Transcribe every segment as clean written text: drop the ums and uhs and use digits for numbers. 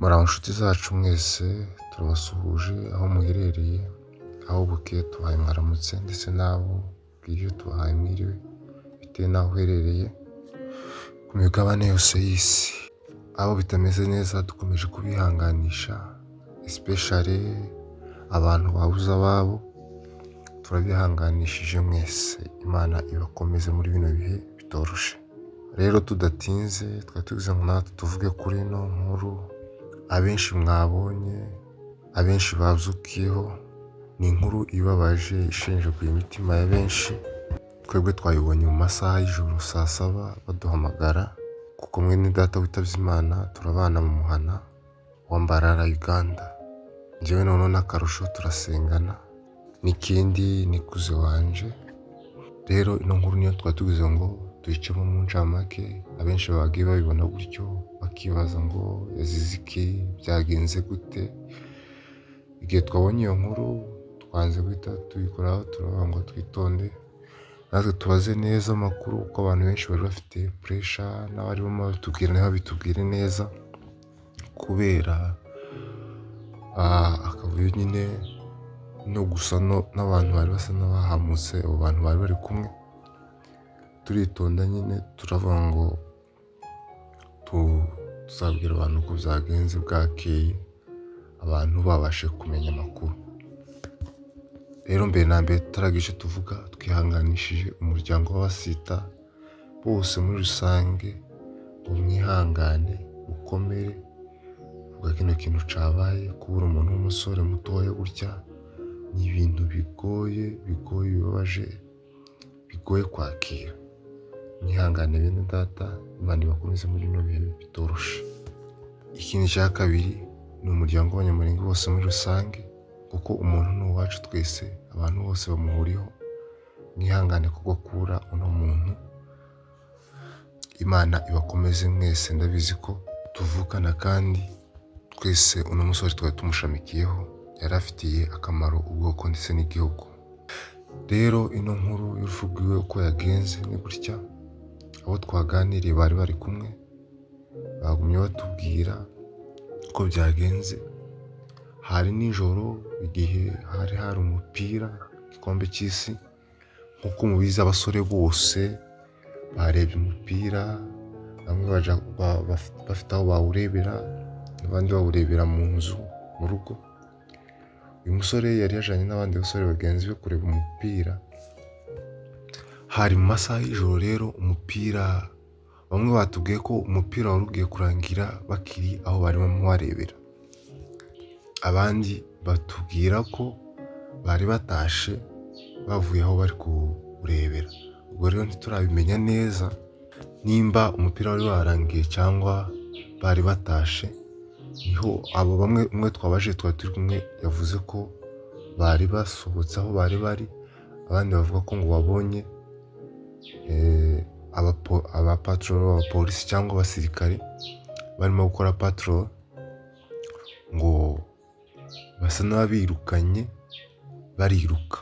Muraho nshuti zacu mwese, turabasuhuje aho muherereye, aho bukeye tubahaye mwaramutse, ndetse n'abo bwije tubahaye mwiriwe, bitewe n'aho uherereye ku migabane yose y'isi. Abo bitameze neza dukomeje kubihanganisha, especially abantu babuze ababo, turabihanganishije mwese. Imana ibakomeze muri bino bihe bitoroshe. Rero tudatinze, twari tugize ngo natwe tuvuge kuri ino nkuru abenshi mwabonye, abenshi babyukiyeho. Ni inkuru ibabaje, ishenjaguye imitima ya benshi. Twebwe twayibonye mu masaha y'ijoro saa saba baduhamagara, kuko mwene data witabye Imana turabana mu muhana wa Mbarara, Uganda. Njyewe noneho n'akarusho turasengana, n'ikindi ni cousin wanje. Rero ino nkuru niyo twari tugize ngo tuyicemo mu ncamake. Abenshi bagiye babibona gutyo bakibaza ngo yazize iki, byagenze gute? Igihe twabonye iyo nkuru twanze guhita tuyikoraho, turavuga ngo twitonde natwe tubaze neza amakuru, kuko abantu benshi bari bafite pressure, n'abarimo babitubwira ntibabitubwire neza kubera akavuyo nyine, no gusa n'abantu bari basa n'abahamutse, abo bantu bari bari kumwe. Turitonda nyine, turavuga ngo tuzabwira abantu uko byagenze bwakeye, abantu babashe kumenya amakuru. Rero mbere na mbere tutaragira icyo tuvuga, twihanganishije umuryango w'Abasita bose muri rusange, ngo mwihangane, mukomere kubwa kino kintu cabaye. Kubura umuntu w'umusore mutoya gutya ni ibintu bigoye, bigoye, bibabaje, bigoye kwakira. Mwihangane bene data, Imana ibakomeze muri bino bihe bitoroshe. Ikindi cya kabiri ni umuryango w'Abanyamulenge bose muri rusange, kuko umuntu ni uwacu twese, abantu bose bamuhuriyeho. Mwihangane kubwo kubura uno muntu, Imana ibakomeze mwese. Ndabizi ko tuvukana kandi twese uno musore twari tumushamikiyeho, yari afitiye akamaro ubwoko ndetse n'igihugu. Rero ino nkuru y'urupfu rwiwe uko yagenze ni gutya: abo twaganiriye bari bari kumwe bagumye batubwira uko byagenze. Hari nijoro, igihe hari hari umupira, igikombe cy'isi. Nk'uko mubizi, abasore bose barebye umupira, bamwe baja bafite aho bawurebera, abandi bawurebera mu nzu mu rugo. Uyu musore yari yajanye n'abandi basore bagenzi be kureba umupira. Hari mu masaha y'ijoro. Rero umupira, bamwe batubwiye ko umupira wari ugiye kurangira bakiri aho barimo barebera, abandi batubwira ko bari batashe bavuye aho bari kuwurebera. Ubwo rero ntiturabimenya neza nimba umupira wari warangiye cyangwa bari batashe. Niho abo bamwe, umwe twabajije twari turi kumwe yavuze ko bari basohotse aho bari bari, abandi bavuga ko ngo babonye abapatrol b'abapolisi cyangwa abasirikare barimo gukora patrol, ngo basa n'ababirukanye, bariruka,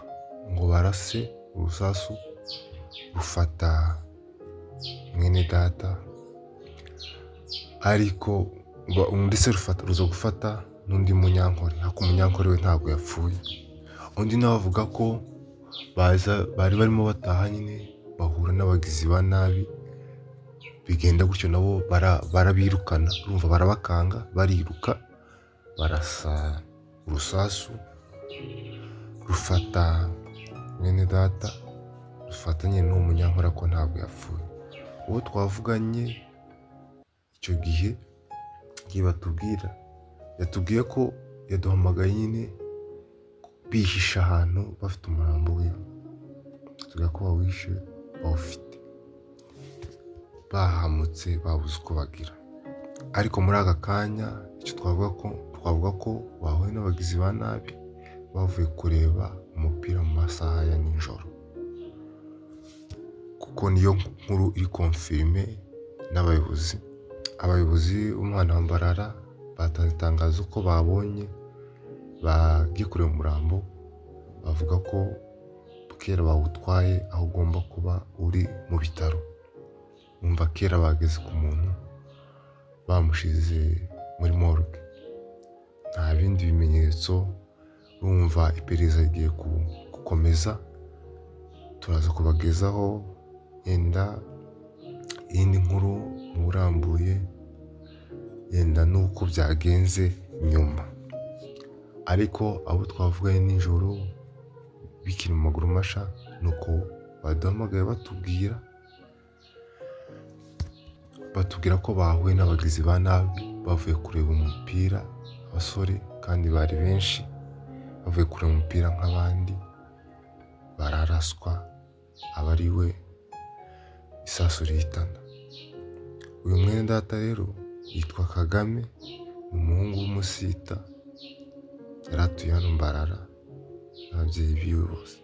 ngo barase urusasu rufata mwene data, ariko ndetse rufata, ruza gufata n'undi Munyankore, ariko Umunyankore we ntabwo yapfuye. Undi nawe avuga ko baza bari barimo bataha nyine, bahura n'abagizi ba nabi, bigenda gutyo, nabo barabirukana, urumva barabakanga, bariruka, barasa urusasu rufata mwene data, rufatanye n'uwo Munyankore, ko ntabwo yapfuye. Uwo twavuganye icyo gihe, igihe batubwira, yatubwiye ko yaduhamagaye nyine bihishe ahantu bafite umurambo wiwe, tubwira ko bawishe, bawufite, bahamutse, babuze uko bagira. Ariko muri aka kanya icyo twavuga ko bahuye n'abagizi ba nabi bavuye kureba umupira mu masaha ya nijoro, kuko niyo nkuru iri confirmé n'abayobozi. Abayobozi b'umuhanda wa Mbarara batanze itangazo ko babonye, bagiye kureba umurambo, bavuga ko kera bawutwaye aho ugomba kuba uri mu bitaro. Umva, kera bageze ku muntu, bamushize muri morgue. Nta bindi bimenyetso, urumva iperereza rigiye gukomeza, turaza kubagezaho yenda iyindi nkuru mu burambuye, yenda n'uko byagenze nyuma. Ariko abo twavuganye nijoro bikiri mu maguru masha, ni uko baduhamagaye batubwira ko bahuye n'abagizi ba nabi bavuye kureba umupira, abasore kandi bari benshi, bavuye kureba umupira nk'abandi, bararaswa, aba ari we isasu rihitana. Uyu mwene data rero yitwa Kagame, ni umuhungu w'umusita, yari atuye hano Mbarara n'ababyeyi biwe bose.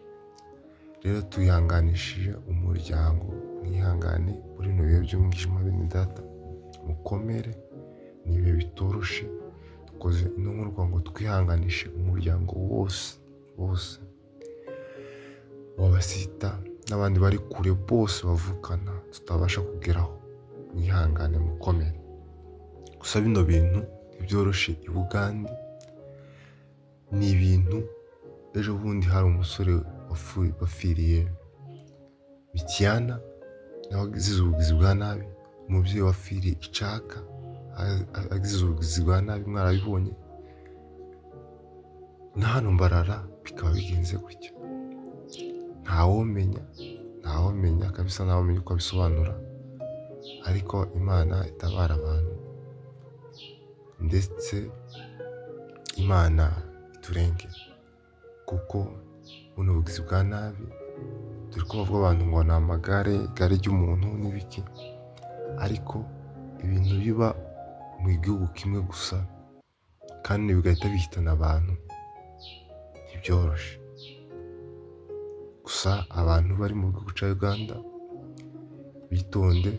Rero tuyihanganishije umuryango, mwihangane muri bino bihe by'umwijima bene data, mukomere, ni ibihe bitoroshe, dukoze ino nkuru kugira ngo twihanganishe umuryango wose wose w'abasita n'abandi bari kure bose bavukana tutabasha kugeraho, mwihangane mukomere. Gusa bino bintu ntibyoroshe i Bugande, ni ibintu ejo bundi hari umusore wapfiriye Mityana, nawe azize ubugizi bwa nabi, umubyeyi wapfiriye Icaka azize ubugizi bwa nabi, mwarabibonye. Na hano Mbarara bikaba bigenze gutya, ntawomenya, ntawomenya kabisa, ntawomenya uko abisobanura, ariko Imana itabara abantu, ndetse Imana iturengere, kuko buno bugizi bwa nabi dore ko bavuga abantu ngo ni amagare, igare ry'umuntu n'ibiki, ariko ibintu biba mu gihugu kimwe gusa kandi bigahita bihitana abantu ntibyoroshe. Gusa abantu bari mu gihugu cya Uganda bitonde,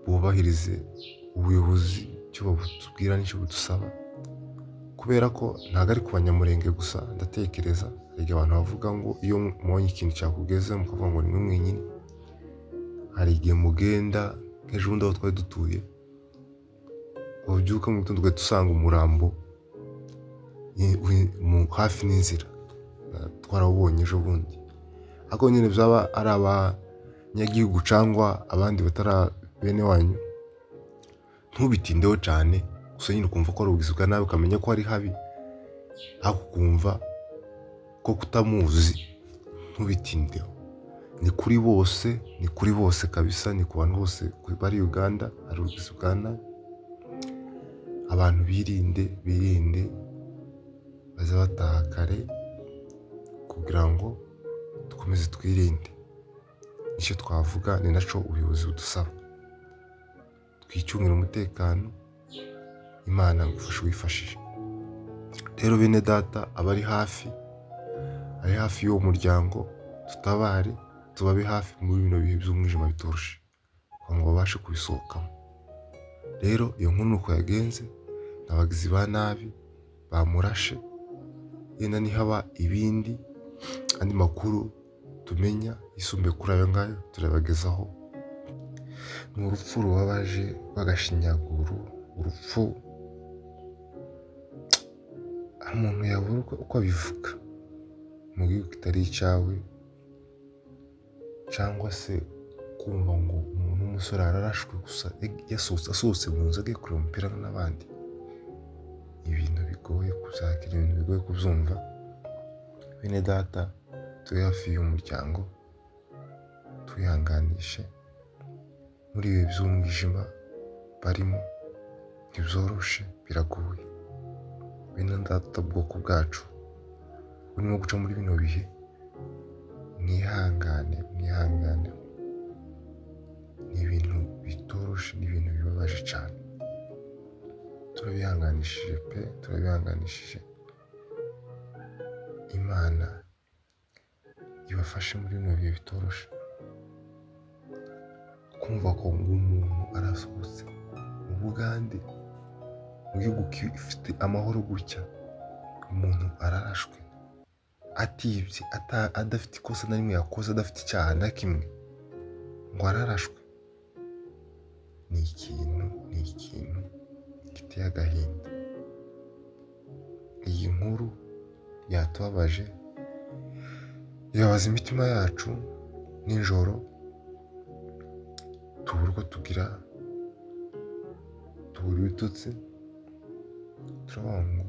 bubahirize ubuyobozi icyo babutubwira n'icyo budusaba, kubera ko ntabwo ari ku Banyamulenge gusa. Ndatekereza hari igihe abantu bavuga ngo iyo mubonye ikintu cyakugezeho mukavuga ngo ni mwe mwenyine, hari igihe mugenda nk'ejo bundi aho twari dutuye, wabyuka mu gitondo ugahita usanga umurambo hafi n'inzira, twarawubonye ejo bundi. Ariko nyine byaba ari abanyagihugu cyangwa abandi batari bene wanyu, ntubitindeho cyane, gusa nyine ukumva ko ari ubugizi bwa nabi, ukamenya ko ari habi, ariko ukumva ko kutamuzi ntubitindeho. Ni kuri bose, ni kuri bose kabisa, ni ku bantu bose bari Uganda hari ubugizi bwa nabi. Abantu birinde, birinde, baze bataha kare kugira ngo dukomeze twirinde. Nicyo twavuga, ni nacyo ubuyobozi budusaba, twicungire umutekano, Imana igufashe wifashije. Rero bene data, abari hafi, ari hafi y'uwo muryango, tutabare, tubabe hafi muri bino bihe by'umwijima bitoroshe, kugira ngo babashe kubisohokamo. Rero iyo nkuru ni uko yagenze, ni abagizi ba nabi bamurashe, yenda nihaba ibindi andi makuru tumenya yisumbuye kuri ayo ngayo turabagezaho. Ni urupfu rubabaje rw'agashinyaguro, urupfu umuntu yabura uko abivuga, mu gihugu kitari icyawe, cyangwa se kumva ngo umuntu w'umusore ararashwe gusa asohotse mu nzu agiye kureba umupira n'abandi, ibintu bigoye kuzakira, ibintu bigoye kubyumva. Bene data, turi hafi y'umuryango, twihanganishe muri ibi by'umwijima barimo, ntibyoroshe, biragoye. Bene data, ubwoko bwacu burimo guca muri bino bihe, mwihangane, mwihangane, ni ibintu bitoroshe, ni ibintu bibabaje cyane. Turabihanganishije pe, turabihanganishije. Imana ibafashe muri bino bihe bitoroshe. Kumva ko ngo umuntu arasohotse mu Bugande, mu gihugu gifite amahoro gutya, umuntu ararashwe atibye, adafite ikosa na rimwe yakoze, adafite icyaha na kimwe, ngo ararashwe, ni ikintu giteye agahinda. Iyi nkuru yatubabaje, ibabaza imitima yacu nijoro, tubura uko tugira, tubura ibitotsi, turavuga ngo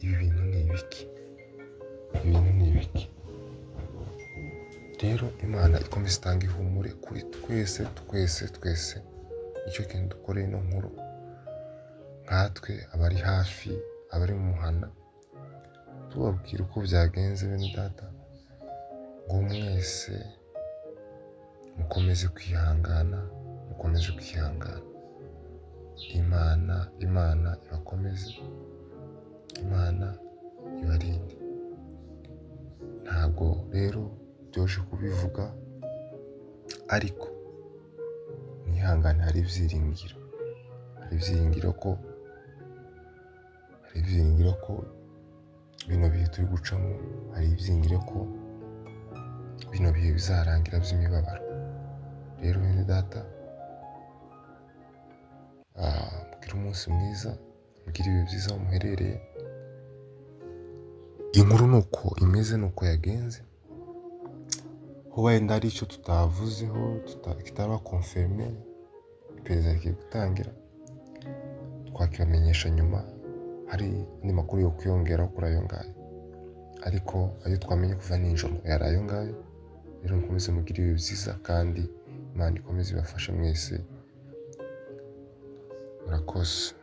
ibi bintu ni ibiki? Ibi bintu ni ibiki? Rero Imana ikomeze itanga ihumure kuri twese twese twese. Nicyo kintu dukoreye ino nkuru, nkatwe abari hafi, abari mu muhana, tubabwira uko byagenze. Bene data, ngo mwese mukomeze kwihangana, mukomeze kwihangana. Imana ibakomeze, Imana ibarinde. Ntabwo rero byoroshye kubivuga, ariko mwihangane, hari ibyiringiro, hari ibyiringiro ko, hari ibyiringiro ko bino bihe turi gucamo, hari ibyiringiro ko bino bihe bizarangira by'imibabaro. Rero bene data, mugire umunsi mwiza, mugire ibihe byiza aho muherereye. Inkuru ni uko imeze, ni uko yagenze. Ho wenda hari icyo tutavuzeho kitaba confirmé, iperereza rigiye gutangira, twakibamenyesha nyuma. Hari andi makuru yo kwiyongeraho kuri ayo ngayo, ariko ayo twamenye kuva nijoro yari ayo ngayo. Rero mukomeze mugire ibihe byiza, kandi Imana ikomeze ibafashe mwese. Murakoze.